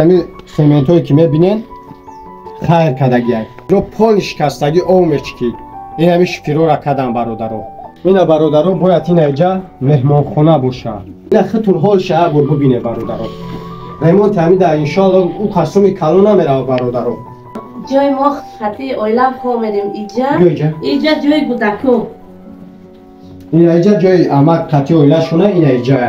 Ҳамин сементҳое ки мебинен хайр кардагиай. Ро поли шикастагӣ ов мечикид. Ин ҳамин шифирора кардам бародаро. Ина бародаро бояд ина иҷа меҳмонхона боша. Ина хитун ҳол шаа бор бибине бародаро. Ремонт ҳамида иншоалло ӯ қасуми калон намерава бародаро. Ҷои мо хати оилам хомедем иҷа. Иҷа ҷои кӯдако. Ина иҷа ҷои амак хати оилашона ина иҷа.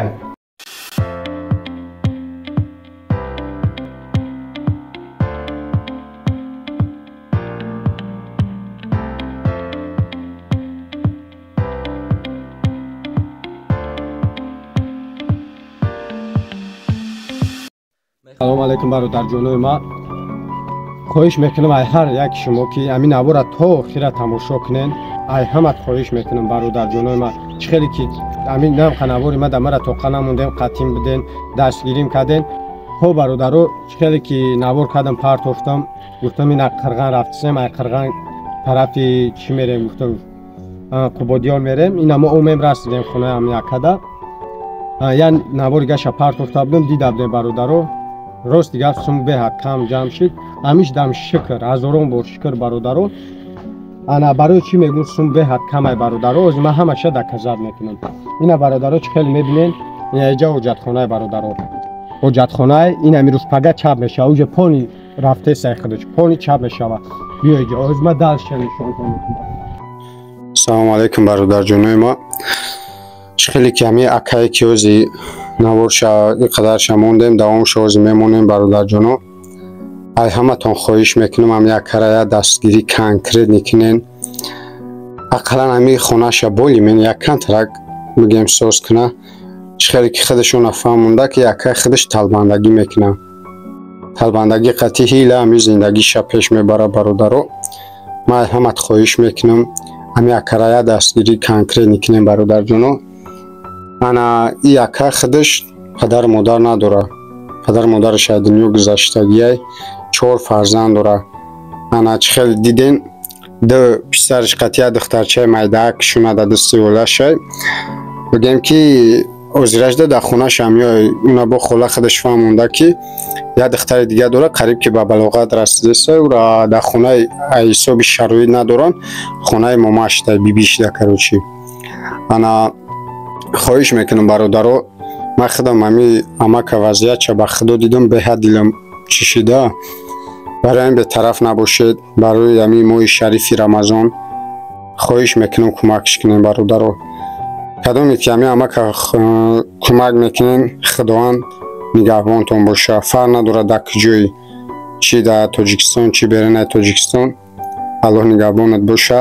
Салом алейкум бародарҷонои ма. Хоҳиш мекунам ай ҳар як шумо ки ҳамин навора то охира тамошо кунен. Ай ҳамат хоҳиш мекунам бародарҷонои ма. Чӣ хеле ки ҳамин намқа навори ма да мара тоқа намондем, қатим биден, дастгирим карден. Хо бародаро, чӣ хеле ки навор кардам, партофтам, гуфтам ина Қирған рафтисем, ай Қирған тарафи чӣ мерем, гуфтам Қубодиён мерем. Ина мо омем расидем хонаи ҳамин акада. Я навори гаша партофта будем, дида будем бародаро. Рости гап сум беҳад кам ҷамъ шид. Ҳамиш дам шукр, ҳазорон бор шукр бародаро. Ана барои чӣ мегӯм сум беҳад камай бародаро? Ҳозир ман ҳамаша доказат мекунам. Ина бародаро чӣ хеле мебинен, ина иҷа ҳоҷатхонаи бародаро. Ҳоҷатхонаи ин ҳамин рӯз пага чап мешава. Уҷа пони рафтесай худаш, пони чап мешава. Биё иҷа, ҳозир ман дальше нишон мекунам. Салом алейкум бародарҷонои ма. Чӣ хеле ки ҳамин акае ки ҳози наворша ин қадарша мондем, давомша ҳозир мемонем бародарҷоно. Ай ҳаматон хоҳиш мекунам ҳамин акарая дастгирӣ конкрет никунен. Ақаллан ҳамин хонаша болимен як контракт бигем соз куна. Чӣ хеле ки худашон фаҳмонда ки акай худаш талбандагӣ мекуна. Талбандагӣ қатъи ҳила ҳамин зиндагиша пеш мебара бародаро. Ман ай ҳамат хоҳиш мекунам ҳамин акарая дастгирӣ конкрет никунем бародарҷоно. Ана и ака худаш падару модар надора. Падару модараш аз дунё гузаштагиай, 4 фарзанд дора. Ана чӣ хеле диден, ду писараш қатъия духтарчаи майдаак шуна да дасти олашай. Бигем ки озиражда дар хонашам ё уна бо хола худаш фаҳмонда ки як духтари дига дора, қариб ки ба балоғат расидеса, ура дар хонаи ҳисоби шароит надоранд, хонаи момашда, бибишда короче. Ана хоҳиш мекунам бародаро, ман худам ҳамин амака вазъиятша ба худо дидам, беҳад дилам чишида. Барои ҳамин бетараф набошед. Барои ҳамин моҳи шарифи Рамазон хоҳиш мекунам кӯмакш кунем бародаро. Кадоме ки ҳамин амака кӯмак мекунем, Худованд нигаҳбонтон боша. Фарқ надорад дар куҷои, чӣ дар Тоҷикистон, чӣ берунаи Тоҷикистон, Аллоҳ нигаҳбонат боша.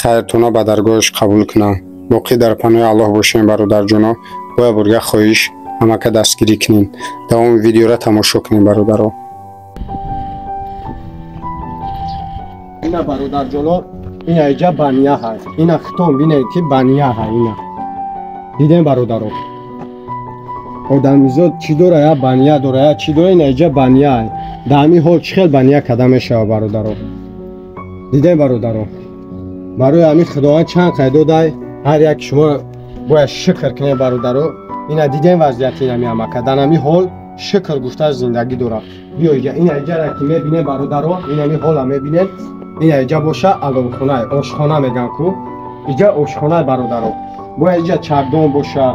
Хайртона ба даргоҳаш қабул кунад. Боқӣ дар паноҳи Аллоҳ бошем бародарҷоно. Бояд бурга хоҳиш ҳамака дастгирӣ кунем. Давоми видеора тамошо кунем бародаро. Ина бародарҷоно, ина иҷа бания ҳаст. Ина хитон бинед ки бания ҳаст. Ина дидем бародаро. Одамизод чӣ дора? Я бания дора, я чӣ дора? Ина иҷа бания ҳаст. Дар ҳамин ҳол чӣ хел бания карда мешава бародаро? Дидем бародаро. Барои ҳамин Худованд чанд қайд додай, ҳар як шумо бояд шукр кунед бародаро. Ина дидем вазъияти ҳамин амака. Дар ҳамин ҳол шукр гуфта зиндагӣ дорад. Биё иҷа, ина иҷара ки мебинем бародаро, ин ҳамин ҳола мебинем. Ина иҷа боша аловхона, ошхона меган ку. Иҷа ошхона бародаро. Бояд иҷа чардон боша,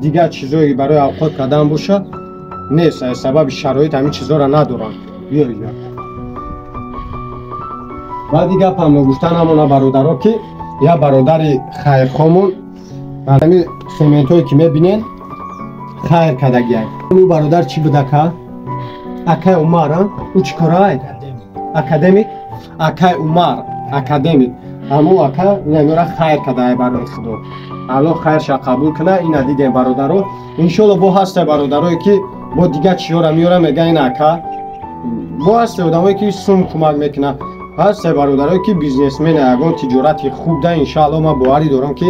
дигар чизое барои авқот кардан боша. Нест, сабаби шароит ҳамин чизоро надоранд. Биё иҷа. Баъди гапам ногуфта намона бародаро ки я бародари хайрхомон ҳамин сементҳое ки мебинен хайр кардагиай. Ӯ бародар чӣ буд ака? Акай Умар, ӯ чӣ корай? Академик. Акай Умар академик. Аммо ака инамёра хайр кардае барои худо. Аллоҳ хайрша қабул куна. Ина дидем бародаро. Иншолло бо ҳасте бародарое ки бо дигар чиёра меёра мега ин ака. Бо ҳасте одамое ки сум кӯмак мекунад. Ҳасте бародарое ки бизнесмен, ягон тиҷорати хуб да, иншаалло ман боварӣ дорам ки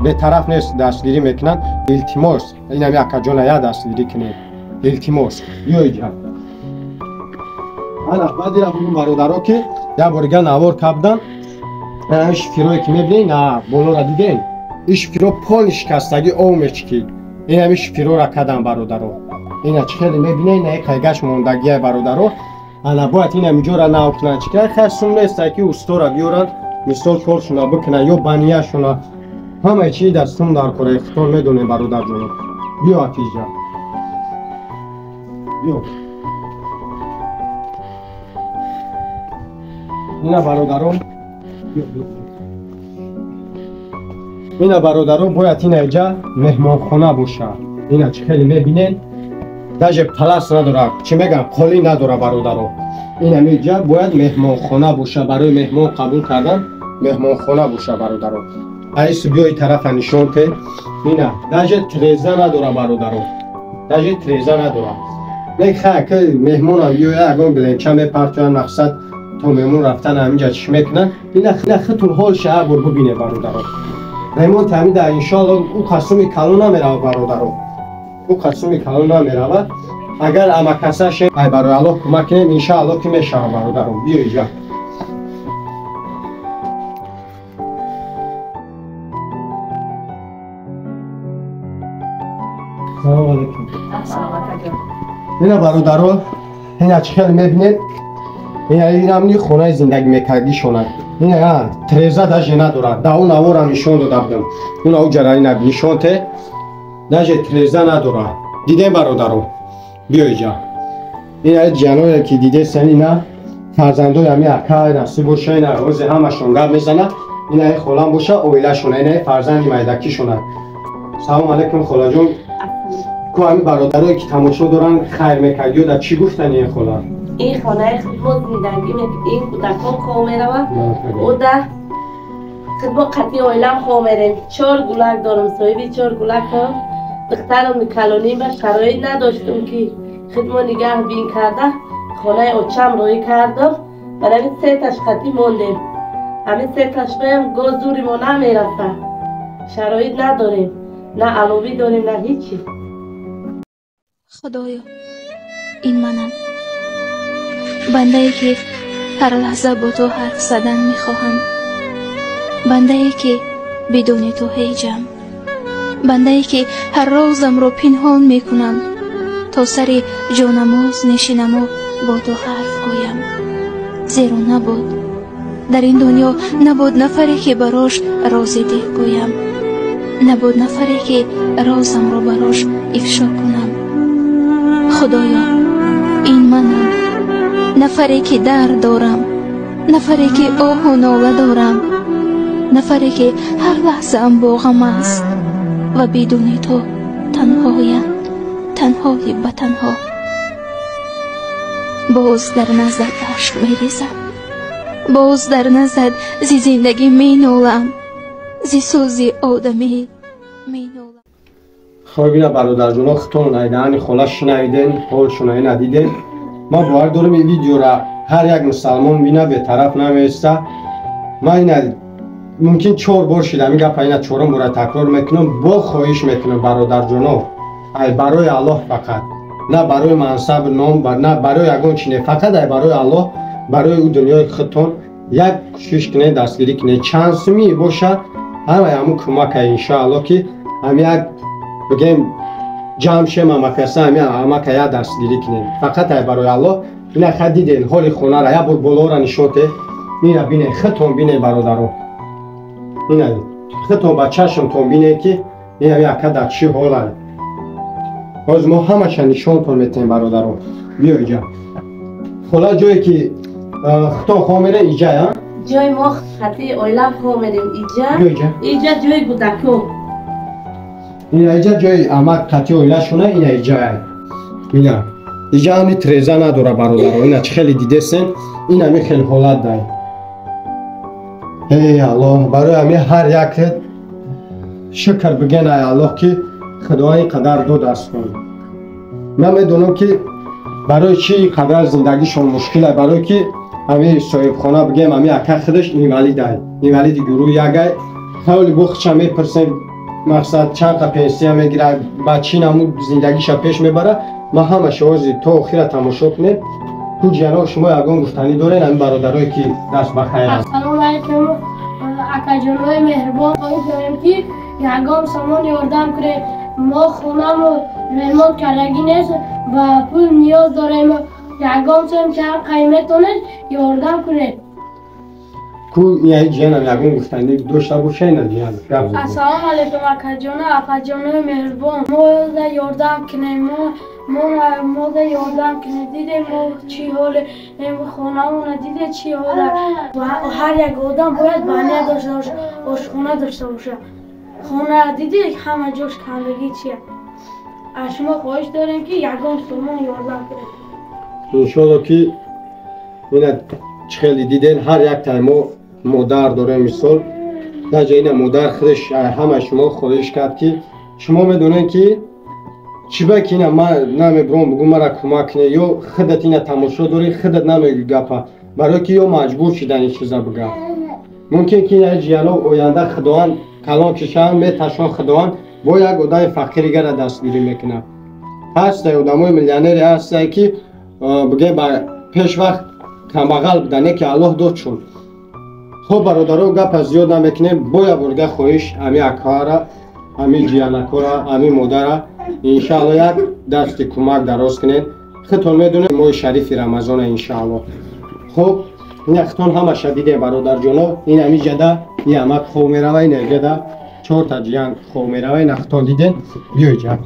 бетараф нест, дастгирӣ мекунанд. Илтимос, инами акаҷона я дастгирӣ кунед. Илтимос, биё иҷа. Ана баъдира бугум бародаро ки як борига навор кабдан. Ин шифирое ки мебинед, на болора диден, ин шифиро поли шикастагӣ ов мечикид. Ин ҳамин шифирора кардам бародаро. Ина чӣ хеле мебинед, ина қайгаш мондагия бародаро. Ана бояд ина миҷора нав кунанд. Чӣ кар хай сум нест, ки устора биёранд, мисол коршуна бикунанд ё банияшуна. Ҳамаи чӣ дар сум дар кора, хитон медонем бародарҷоно. Биё акиҷа. Биё. Ина бародарон, ина бародарон бояд ина иҷа меҳмонхона боша. Ина чӣ хеле мебинед, даже палас надора, чӣ мегӯям, қолӣ надора бародаро. Ина иҷа бояд меҳмонхона боша, барои меҳмон қабул кардан меҳмонхона боша бародаро. Айс биёи тарафа нишон те. Ина даже треза надора бародаро, даже треза надора. Не хай ки меҳмонам биёя, ягон гиленча мепартоян, мақсад то меҳмон рафтан ҳаминҷа чӣ мекунанд. Ина хитун ҳол шаҳр бор бибине бародаро. Ремонт ҳамида иншоалло ӯ қасуми калон намерава бародаро, ӯ қасуми калон намерава. Агар амакасаше ай барои Аллоҳ кӯмак кунем, иншоалло ки мешава бародаро. Биё иҷа. Салом алейкум. Ина бародаро, ина чӣ хеле мебинед, ина инамни хонаи зиндагӣ мекардишона. Ина треза даже надорад. Да он авора нишон дода будам. Он ауҷара ина нишон те. Даже треза надорад. Дидем бародаро. Биё иҷа. Ина ҷаное ки дидесен, ина фарзандои ҳами ака насиб боша, ина ҳози ҳамашон гап мезанад. Ина холам боша, оилашона, ина фарзанди майдакишона. Салом алейкум холаҷон. Ку ҳами бародарое ки тамошо доранд хайр мекардиё, да чӣ гуфтани ин хола? Ин хонаи худмо зиндагӣ ин кӯдакон хоб мераванд. Уда худмо қатъи оилам хоб мерем. 4 гулак дорам, соҳиби 4 гулак ҳам. Духтарам калонӣ ба шароит надоштум ки худмо нигаҳ бин карда хонаи очам роӣ кардам. Барои 3 таш қатъӣ мондем. Ҳамин 3 ташноям гоз зури мо намерасад. Шароит надорем, на аловӣ дорем, на ҳичи. Худоё, ин манам, бандае ки ҳар лаҳза бо ту ҳарф задан мехоҳам, бандае ки бидуни ту ҳеҷам, бандае ки ҳар розамро пинҳон мекунам то сари ҷонамоз нишинаму бо ту ҳарф гӯям. Зеро набуд дар ин дунё, набуд нафаре ки барош рози дил гӯям, набуд нафаре ки розамро барош ифшо кунам. Худоё, ин манам, нафаре ки дард дорам, нафаре ки оҳу нола дорам, нафаре ки ҳар лаҳзаам бо ғам аст ва бидуни ту танҳоям, танҳои ба танҳо. Боз дар наздат ашк мерезам, боз дар наздат зи зиндагӣ менолам, зи сӯзи одамӣ менолам. Хоб ина бародарҷоно, хитон айдаани хола шинавиден, ҳолшона ина диден. Ман бовар дорам ин видеора ҳар як мусалмон бина, бетараф намеиста. Ман ина мумкин 4 бор шида ҳамин гапа, ина 4-ум бора такрор мекунам. Бо хоҳиш мекунам бародарҷоно, ай барои Аллоҳ фақат, на барои мансаб, ном, на барои ягон чи не, фақат ай барои Аллоҳ, барои ӯ дунёи худтон як кӯшиш кунед, дастгирӣ кунед. Чанд сумӣ боша, ҳамаи ҳамун кӯмака иншоаллоҳ ки ҳам як бигем ҷамъ шем, амакаса ҳами амака як дастгирӣ кунем, фақат ай барои Аллоҳ. Ина ха диден ҳоли хонара, як бор болоро нишон те. Ина бинед, худтон бинед бародаро, ина худтон ба чашмтон бинед ки ина ака дар чӣ ҳолае. Ҳозир мо ҳамаша нишонтон метаҳем бародаро. Биё иҷа хола, ҷое ки худтон хоб мерем иҷа, а? Ҷои мо қатъи оилам хоб мерем иҷа. Иҷа ҷои кӯдако. Ина иҷа ҷои амак қатъи оилашона, ина иҷа. Ина иҷа ҳами треза надора бародаро. Ина чӣ хеле дидесен, ин ҳами хел ҳолат дай. Эй Аллоҳ, барои ҳами ҳар як шукр биген ай Аллоҳ ки Худо ин қадар дод астон. Ман медонам ки барои чӣ қадар зиндагишон мушкил ай, барои ки ҳами соҳибхона бигем, ҳами ака худаш инвалид ай, инвалиди гурӯҳи як ай. Хеле бухча мепурсем, мақсад чанд қа пенсия мегирад, ба чӣ намуд зиндагиша пеш мебарад. Ман ҳамаша ҳозир то охира тамошо кунем. Ку ҷано, шумо ягон гуфтанӣ доред ҳамин бародарое ки даст ба хайр аст? Ассалому алайкум акаҷонои меҳрубон, хоҳиш дорем ки ягон сомон ёрдам кунед. Мо хонамо ремонт кардагӣ нест, Ба пул ниёз дорем. Ягон сом чанд қайметонед ёрдам кунед. Ку ин ҷиянам ягон гуфтанӣ дошта боша ина ҷиян гап зад. Ассалому алайкум акаҷону апаҷонои меҳрубон. Мода ёрдам кунед, мода ёрдам кунед. Дидем мо чӣ ҳоле, хонамона диде чӣ ҳоле. Ҳар як одам бояд баня дошта боша, ошхона дошта боша. Хона диде ҳама ҷош кандагӣ чия. Аз шумо хоҳиш дорем ки ягон сомон ёрдам кунед. Иншолло ки ина чӣ хеле диден ҳар як тай мо модар дорем мисол. Даҷа ина модар худаш ҳама шумо хоҳиш кард ки шумо медонед ки чӣ ба ки ина ман намебурам бугу мара кӯмак кунед ё худат ина тамошо дорӣ худат намегӯӣ гапа барое ки ё маҷбур шидан ин чиза бигӯям. Мумкин ки ина ҷияно оянда худованд калон кишаванд меташон худованд бо як одами фақиригара дастгирӣ мекунад. Ҳастае одамои миллионере ҳастае ки бигӯем ба пеш вақт камбағал будан, не ки Аллоҳ дод шуд. Хоб бародаро гапа зиёд намекунем, боя бурга хоҳиш ами акара, ами ҷиянакора, ами модара иншаалло як дасти кӯмак дароз кунед. Худтон медонед моҳи шарифи Рамазона иншаалло. Хоб ина худтон ҳамаша дидем бародарҷоно, ин ами ҷада ин амак хоб мерава, ин ҷада чорта ҷиян хоб мерава, ина худтон диден. Биёй ҷа.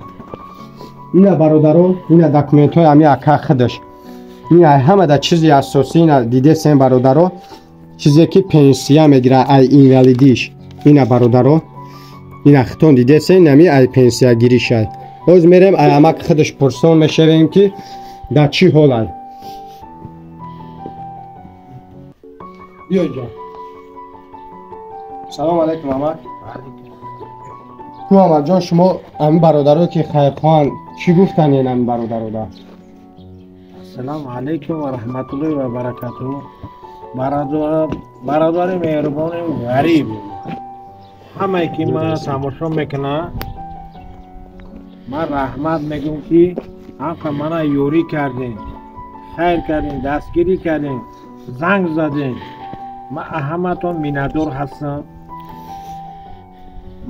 Ина бародаро, ина документҳои ами ака худаш. Ин ҳама да чизи асосӣ ина дидесем бародаро, чизе ки пенсия мегира ай инвалидиш. Ина бародаро, ина худтон дидесем, нами ай пенсиягиришай. Ҳоз мерем ай амак худаш пурсон мешавем ки дар чӣ ҳолай. Биёй ҷа. Салом алайкум амак. Ку амакҷон, шумо ами бародаро ки хайрхоҳанд чӣ гуфтан ин ами бародарода? Ассалому алайкум ва раҳматуллоҳи ва баракатуҳ. Бародари меҳрубони ғариб, ҳамае ки ман тамошо мекунам, ман раҳмат мегӯм ки ҳамқа мана ёрӣ кардем, хайр кардем, дастгирӣ кардем, занг задем. Ман ҳаматон миннатдор ҳастам.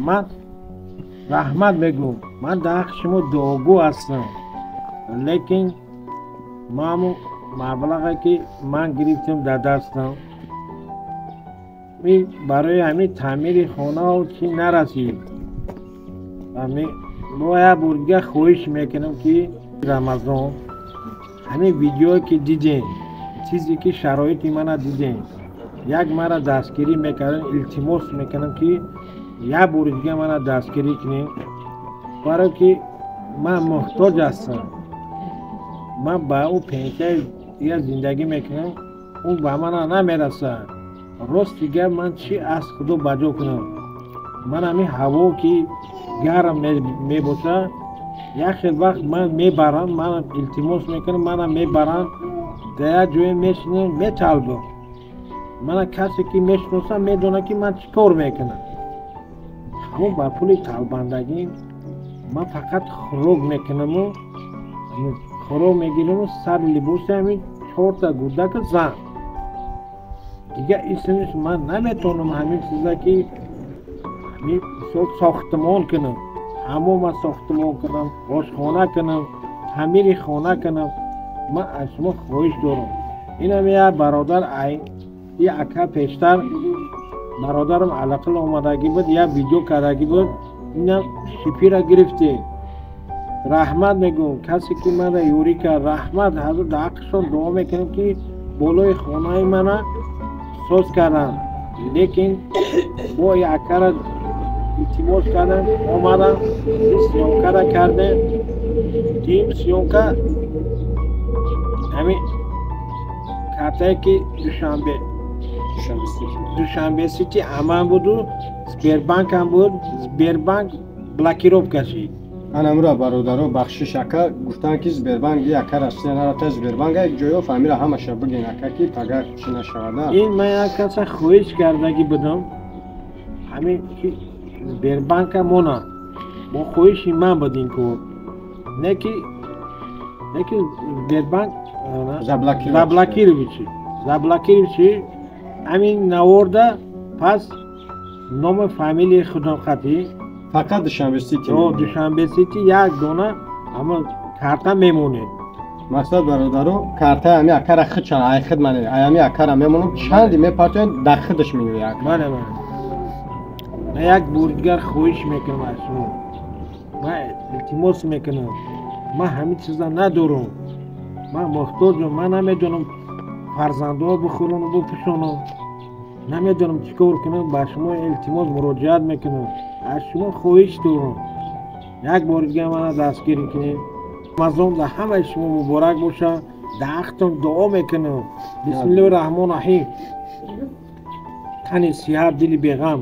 Ман раҳмат мегӯм, ман дар ҳаққи шумо дуогӯ ҳастам, лекин ман маблағе ки ман гирифтам дар дастам барои ҳамин таъмири хонау чӣ нарасид. Мо як бор дига хоҳиш мекунам ки Рамазон ҳамин видеое ки дидем, чизе ки шароити мана дидем, як мара дастгирӣ мекардем, илтимос мекунам ки як бори дига мана дастгирӣ кунем, барое ки ман муҳтоҷ ҳастам. Ман ба ӯ пенсияи дига зиндагӣ мекунам, ӯ ба мана намерасад. Рост дига ман чӣ аз худо баҷо кунам? Ман ҳамин ҳаво ки гарм мебошад, як хел вақт ман мебарам, ман илтимос мекунам, манам мебарам, дар як ҷое мешинем, металбам. Мана касе ки мешиносам медонад ки ман чӣ кор мекунам. Ҳамон ба пули талбандагӣ ман фақат хӯрок мекунаму хӯрок мегираму сари либоси ҳамин чорта гурдаку зан. Дига исмиш ман наметавонам ҳамин чиза ки мисол сохтмон кунам, ҳамома сохтмон кунам, ошхона кунам, таъмири хона кунам. Ман аз шумо хоҳиш дорам. Инам як бародар и ака пештар бародарам алақил омадагӣ буд, як видео кардагӣ буд, инам шипира гирифтем. Раҳмат мегӯм касе ки мана ёрӣ кард, раҳмат. Ҳазур дар ҳаққишон дуо мекунем ки болои хонаи мана соз карданд, лекин бо акара илтимос кардам, омадам, съёмкара кардем. Дим съёмка ҳамин картае ки Душанбе Сити аман буду, Сбербанкам буд, Сбербанк блокировка шид. Анамура бародаро бахшиш ака гуфтанд ки Сбербанк ака Россия нарафта, Сбербанк як ҷойо фамила ҳамаша бигин ака ки пагар чӣ нашавада. Ин ман як каса хоҳиш кардагӣ будам, ҳамин ки Сбербанка мона бо хоҳиши ман буд ин кор, не ки Сбербанк заблокировать ҳамин наворда пас номи фамилияи худам хатӣ фақат Душанбе Сити. Душанбе Сити як дона ҳама Карта мемонед. Мақсад бародаро, карта ами акара хичан, ай хид мане, ай ами акара мемонам, чанди мепартоен, дар хидаш меояд. Бале, бале. Ман як бор дигар хоҳиш мекунам аз шумо. Ман илтимос мекунам. Ман ҳамин чиза надорам. Ман муҳтоҷам, ман намедонам фарзандҳо бихӯрам, бипӯшонам. Намедонам чӣ кор кунам, ба шумо илтимос муроҷиат мекунам. Аз шумо хоҳиш дорам. Як бор дигар мана дастгирӣ кунед. Рамазон дар ҳамаи шумо муборак бошад. Дар ҳақтон дуо мекунам. Бисмиллоҳи раҳмони раҳим. Тани сиҳат, дили беғам,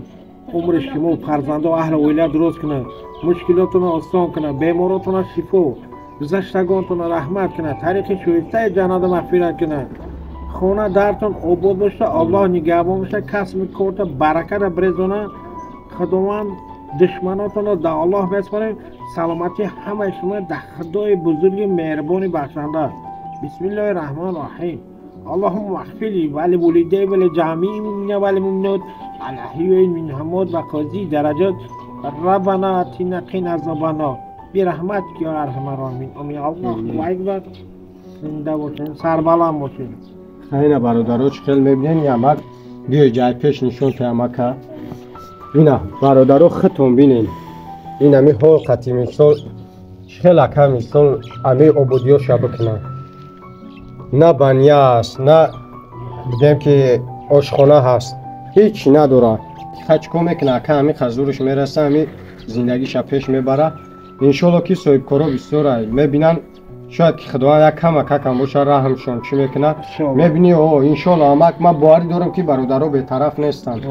умри шумо, фарзандо, аҳли оила дуруст кунад, мушкилотонро осон кунад, беморотонро шифо, гузаштагонтонро раҳмат кунад, тариқи шоистаи ҷаннатро мағфират кунад. Хона дартон обод бошад, Аллоҳ нигаҳбон бошад, касби корта баракатро бирезонад. Худованд душманотонро дар Аллоҳ беспарем. Саломатии ҳамаи шумо дар Худои бузурги меҳрубони бахшанда. Бисмиллоҳи раҳмони раҳим. Аллоҳумма ахфирли ва ли волидайя ва ли ҷамии муъминина ва лил муъминот алаҳйи минҳум ва қозии дараҷот. Раббана атина қина азобаннор бираҳматика ё арҳамар роҳимин. Омин. Аллоҳу акбар. Зинда бошед, сарбаланд бошед. Хайна бародаро, чӣ хел мебинед, ямак биёй ҷай пеш нишон та ямака. Ина бародаро худтон бинед. Ин ами ҳол қати мисол чӣ хел ака мисол ами ободиёша бикунад. На баня аст, на бигем ки ошхона ҳаст, ҳеҷ надорад. Ха чӣ кор мекунад ака, ами хазураш мераса, ами зиндагиша пеш мебара. Иншолло ки соҳибкоро бисёра мебинанд, шояд ки Худованд як камакакам боша раҳмшон чӣ мекунад. Мебинӣ, о иншолло амак ман боварӣ дорам ки бародаро бетараф нестанд.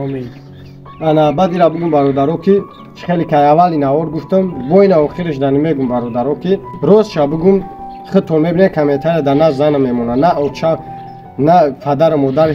Ана баъд ира бугум бародаро ки чӣ хеле ки аввал инавор гуфтам, бо ина охираш дани мегум бародаро ки ростша бугум, худтон мебинед комментария дар на зана мемонад, на оча, на падару модар,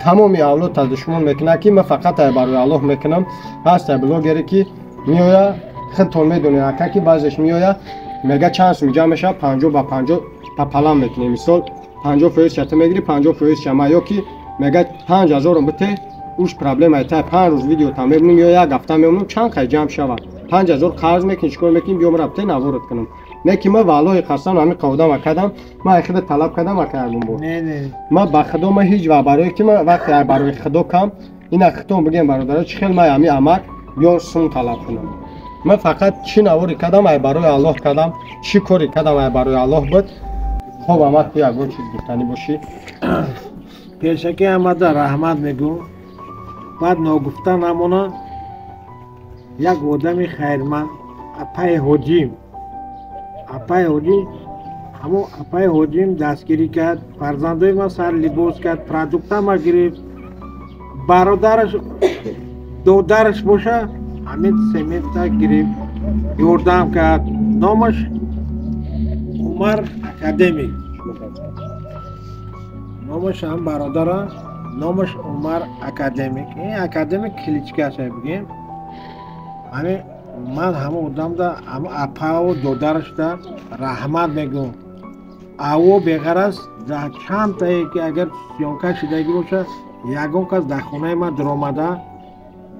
тамоми авлодта душмон мекунад ки ман фақат ай барои Аллоҳ мекунам. Ҳаст ай блогере ки меояд, худтон медонед ака ки баъзеш меояд мега чанд сум ҷамъ мешавад, 50 ба 50 папалам мекунем. Мисол 50% ша ту мегирӣ, 50% ша ман, ё ки мега 5000 бите, уш проблема та 5 рӯз видеота мебинем ё як ҳафта мемонам, чанд қай ҷамъ шавад, 5000 қарз мекунӣ, чӣ кор мекунӣ, биём рабте наворот кунам. Не ки ман валлоҳи қасам ҳамин қавдама кардам, ман ай худа талаб кардам ака ягон бор. Ман ба худо ман ҳеҷ вақт барои ки ман вақте барои худо кам, ина худтон бигем бародаро, чӣ хел ман ҳамин амак биём сум талаб кунам. Ман фақат чӣ навори кардам, ай барои Аллоҳ кардам, чӣ коре кардам, ай барои Аллоҳ буд. Хоб амак ту ягон чиз гуфтанӣ бошӣ? Пешакӣ ҳамада раҳмат мегӯм. Баъд ногуфта намона, як одами хайрманд, апаи ҳоҷим, апаи ҳоҷим, ҳамон апаи ҳоҷим дастгирӣ кард, фарзандои ман сар либос кард, продуктама гирифт, бародараш, додараш боша, ҳамин семента гирифт, ёрдам кард. Номаш Умар академик. Номаш ҳам бародара, номаш Умар академик. Ин академик кличкаша бигем. Ҳамин ман ҳама одамда, ҳама апаву додарашда раҳмат мегӯм. Аво беғараз дар чанд тае ки агар съёмка шудагӣ бошад, ягон кас дар хонаи ман даромада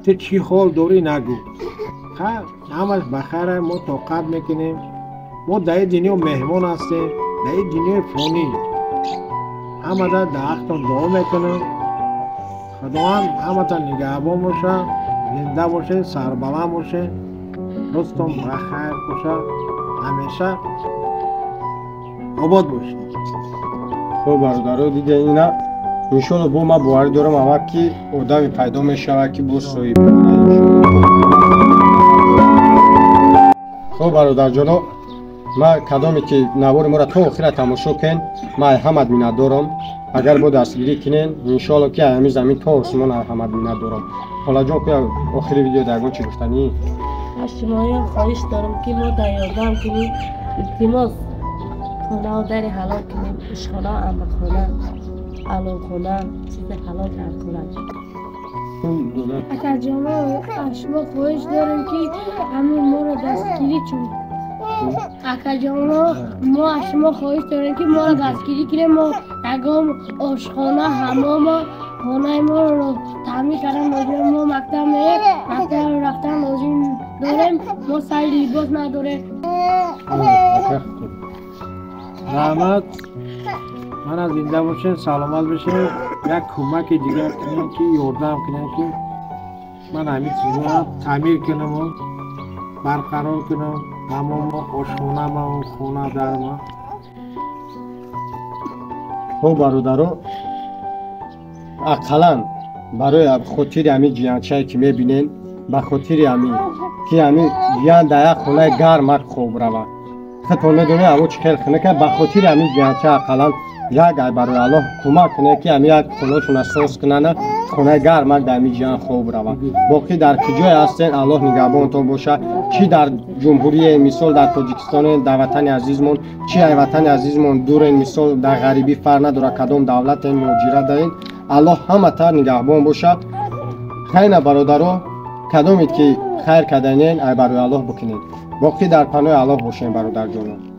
ту чӣ ҳол дорӣ нагӯ. Ҳамаш ба хайр, мо тоқат мекунем. Мо дар ин дунё меҳмон ҳастем, дар ин дунёи фонӣ. Ҳамада дар ҳақтон дуо мекунем. Худованд ҳаматон нигаҳбон бошад, зинда бошед, сарбаланд бошед, рӯзтон ба хайр бошад, ҳамеша обод бошед. Хуб бародаро, дида ина иншолло бо ман боварӣ дорам амак ки одаме пайдо мешавад ки боз соҳиб. Хуб бародарҷоно, ман кадоме ки навори моро то охира тамошо кунед, ман ҳамат миннатдорам. Агар бо дастгирӣ кунед, иншолло ки ҳамин замин то осмон ҳамат миннатдорам. Холаҷон, ку охири видео дар ягон чӣ гуфтанӣ? Аз шумоён хоҳиш дорам ки мо дар ёрдам кунем, илтимос хонаву дари ҳалол кунем, ишхона, амрхона, алолхона, чизи ҳалол дар кунад. Акаҷоно, аз шумо хоҳиш дорем ки ҳамин моро дастгирӣ кунед. Акаҷоно, мо аз шумо хоҳиш дорем ки моро дастгирӣ кунем, мо ягон ошхона, ҳамомо, хонаи моро таъмир кардан лозим. Мо мактаб мерем, мактаб рафтан лозим дорем, мо сари либос надорем. Раҳмат, мана зинда бошед, саломат бошед. Як кӯмаки дигар кунем, ки ёрдам кунем, ки ман ҳамин чизҳоро таъмир кунаму барқарор кунам, ҳамомо ошхонамау хона дарма. Хуб, бародаро, ақаллан барои хотири ҳамин ҷиянчае ки мебинен, ба хотири ҳамин ки ҳамин ҷиян дар як хонаи гармак хоб равад, худтон медонед ҳаво чӣ хел хунука, ба хотири ҳамин ҷиянча ақаллан як ай барои Аллоҳ кӯмак кунед, ки ҳамин як хонашона соз кунана, хонаи гармак дар ҳамин ҷиян хоб равад. Боқӣ дар куҷое ҳастен, Аллоҳ нигаҳбонтон бошад, чӣ дар ҷумҳурие, мисол дар Тоҷикистон, дар ватани азизмон, чӣ ай ватани азизмон дурен, мисол дар ғарибӣ, фарқ надорад кадом давлатен, муҳоҷират даен, Аллоҳ ҳамата нигаҳбон бошад. Хайна бародаро, кадомед ки хайр карданен, ай барои Аллоҳ бикунед. Боқӣ дар паноҳи Аллоҳ бошем, бародарҷоно.